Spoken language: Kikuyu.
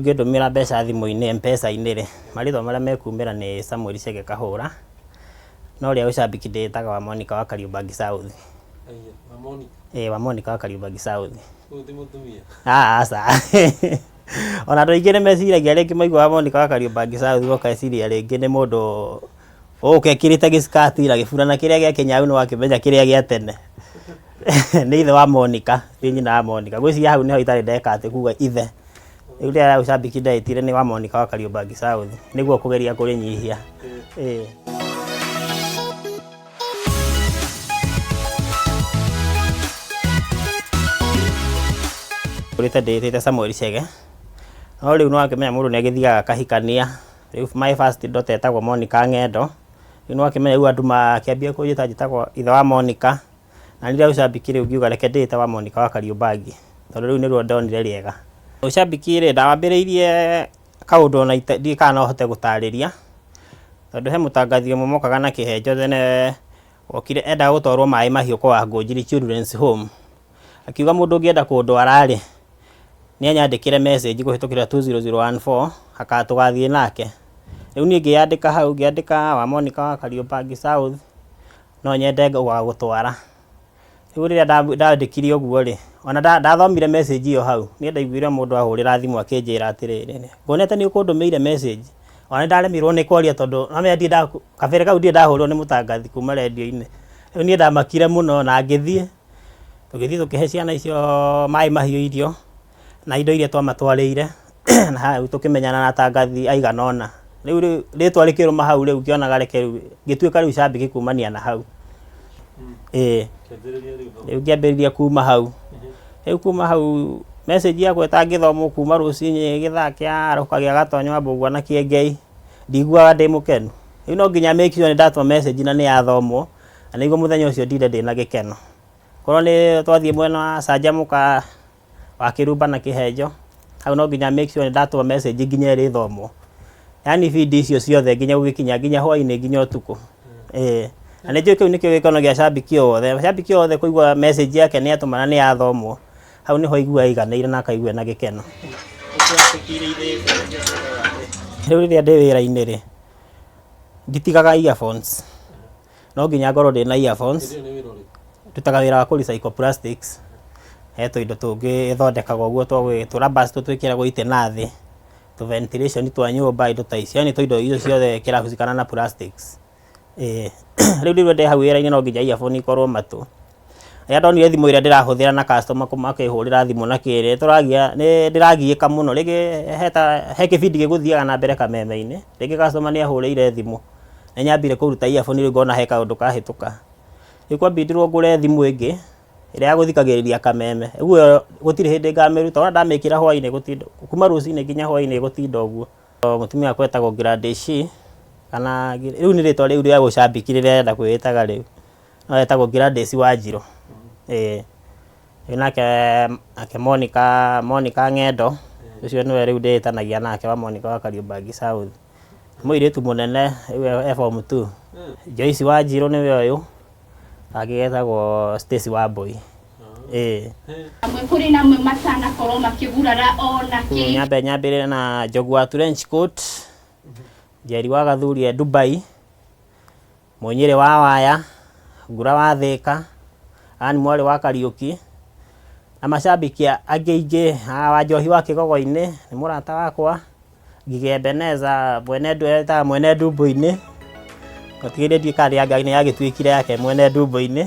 Ũngĩndũmĩra mbeca thimũ-inĩ M-pesa-inĩ rĩ, marĩtwa marĩa mekumĩra nĩ Samuel Chege Kahũra, no ũrĩa ũcambĩki ndĩĩtaga wa Monica wa Kariobangi South. Aya, wa Monica. Ĩĩ wa Monica wa Kariobangi South. Ũyũ ti mũtumia. Aca. Ona andũ aingĩ nĩ meciragia rĩngĩ maigua wa Monica wa Kariobangi South makeciria rĩngĩ nĩ mũndũ ũgũka ekĩrĩte gĩskati na gĩburana kĩrĩa gĩa kĩnyau nĩ wakĩmenya kĩrĩa gĩa tene. Nĩ ithe wa Monica, ti nyina wa Monica. Ngwĩciria hau nĩho itarĩ ndeka atĩ kuga ithe. Rĩu rĩrĩa ũcambĩki ndetire nĩ wa Monica wa Kariobangi South, nĩguo kũgeria kũrĩnyihia. Ĩĩ. Ndũrĩte ndĩĩtĩte Samuel Chege, no rĩu nĩwakĩmenya mũndũ nĩagĩthiaga akahikania, rĩu my first daughter etagwo Monica Ng'endo, rĩu nĩwakĩmenya rĩu andũ makĩambia kũnjĩta njĩtagwo ithe wa Monica, na rĩrĩa ũcambĩki rĩu ngiuga reke ndĩĩte wa Monica wa Kariobangi, tondũ rĩu nĩruo ndonire rĩega. Ũcambĩki rĩ, ndawambĩrĩirie kaũndũ ona ndiũĩ kana no hote gũtarĩria, tondũ he mũtangathi ũmwe mokaga na kĩhenjo tene, okire endaga gũtwarwo maĩ mahiũ kwa Wangũnjiri Children's Home, akiuga mũndũ ũngĩenda kũndwara rĩ, nĩ anyandĩkĩre message kũhĩtũkĩra 20014 tũgathiĩ nake. Rĩu niĩ ngĩyandĩka hau, ngĩandĩka wa Monica wa Kariobangi South, no nyende gũgagũtwara. Rĩu rĩrĩa ndandĩkire ũguo rĩ, ona ndathomire message ĩyo hau, niĩ ndaiguire mũndũ ahũrĩra thimũ akĩnjĩra atĩrĩrĩ, nguonete nĩ ũkũndũmĩire message, ona nĩ ndaremirwo nĩ kwaria tondũ nĩwamenya ndirĩ kabere kau ndirĩ ndahũrĩrwo nĩ mũtangathi kuma redio-inĩ. Rĩu niĩ ndamakire mũno na ngĩthiĩ, tũgĩthiĩ tũkĩhe ciana icio maĩ mahiũ irio, na indo iria twamatwarĩire, na hau tũkĩmenyana na atangathi aigana ũna. Rĩu rĩtwa rĩkĩrũma hau rĩu ngĩonaga reke rĩu, ngĩtuĩka rĩu cambĩki kumania na hau. Ĩĩ, rĩu ngĩambĩrĩria kuma hau. Rĩu kuma hau message yakwa ĩtangĩthomwo kuma rũcinĩ gĩthaa kĩa arũka gĩa Gatonyo wa Mbũgua na Kĩengei, ndiguaga ndĩ mũkenu. Rĩu no nginya make sure nĩ ndatũma message na nĩ yathomwo, na nĩguo mũthenya ũcio ndinde ndĩna gĩkeno. Korwo nĩ twathiĩ mwena wa Canjamũka wa Kĩrumba na Kĩhenjo, hau no nginya make sure nĩ ndatũma message nginya ĩrĩthomwo. Yaani ibindi icio ciothe nginya gũgĩkinya nginya hwainĩ nginya ũtukũ. Ĩĩ. Na nĩ njũĩ kĩu nĩkĩo gĩkeno gĩa cambĩki o wothe. Cambĩki o wothe kũigua message yake nĩ yatũma na nĩ yathomwo, hau nĩho aiguaga aiganĩire na akaigua ena gĩkeno. Rĩu rĩrĩa ndĩ wĩra-inĩ rĩ, nditigaga earphones. No nginya ngorwo ndĩna earphones. Ndutaga wĩra wa kũ recycle plastics. He tũindo tũngĩ thondekaga ũguo twa tũ rubbers tũu twĩkĩragwo itĩ na thĩ, tũ ventilation twa nyũmba, indo ta icio, yaani tũindo icio ciothe kĩrahusikana na plastics. Ĩĩ, rĩu rĩrĩa ndĩ hau wĩra-inĩ no nginya earphone ikorwo matũ. Rĩrĩa ndonire thimũ ĩrĩa ndĩrahũthĩra na customer makĩhũrĩra thimũ na kĩ, nĩ tũragia nĩ ndĩragiĩka mũno, rĩngĩ he ta he kĩbindi gĩgũthiaga na mbere kameme-inĩ, rĩngĩ customer nĩ ahũrĩire thimũ, nĩ nyambire kũruta earphone rĩu ngona he kaũndũ kahĩtũka. Rĩu kwambindirwo ngũre thimũ ĩngĩ, ĩrĩa ya gũthikagĩrĩria kameme, rĩu ĩyo gũtirĩ hĩndĩ ngamĩruta, wona ndamĩkĩra hwainĩ gũtinda, kuma rũcinĩ nginya hwainĩ ĩgũtinda ũguo. Mũtumia wakwa etagwo Gladys kana rĩu nĩ rĩtwa rĩu rĩa ũcambĩki rĩrĩa arenda kwĩĩtaga rĩu, no etagwo Gladys Wanjirũ, ĩĩ. Rĩu nake nake Monica Monica Ng'endo, ũcio nĩwe rĩu ndĩĩtanagia nake wa Monica wa Kariobangi South. Nĩ mũirĩtu mũnene rĩu e form two. Joyce Wanjirũ nĩwe ũyũ, nake etagwo Stacy Wambui, ĩĩ. Amwe kũrĩ na amwe matanakorwo makĩgurara ona kĩ. Nyambe nyambĩrĩre na Njogu wa trench coat, Njeri wa Gathuri e Dubai, Mũnyĩrĩ wa Waya, Ngura wa Thĩka, Ann mwarĩ wa Kariũki, na macambĩki angĩ aingĩ, Wanjohi wa Kĩgogo-inĩ nĩ mũrata wakwa, Ngigĩ Ebeneza mwene etaga mwene ndumbũ-inĩ, gũtigĩrĩre ndiũĩ kana nĩ yagĩtuĩkire yake mwene ndumbũ-inĩ.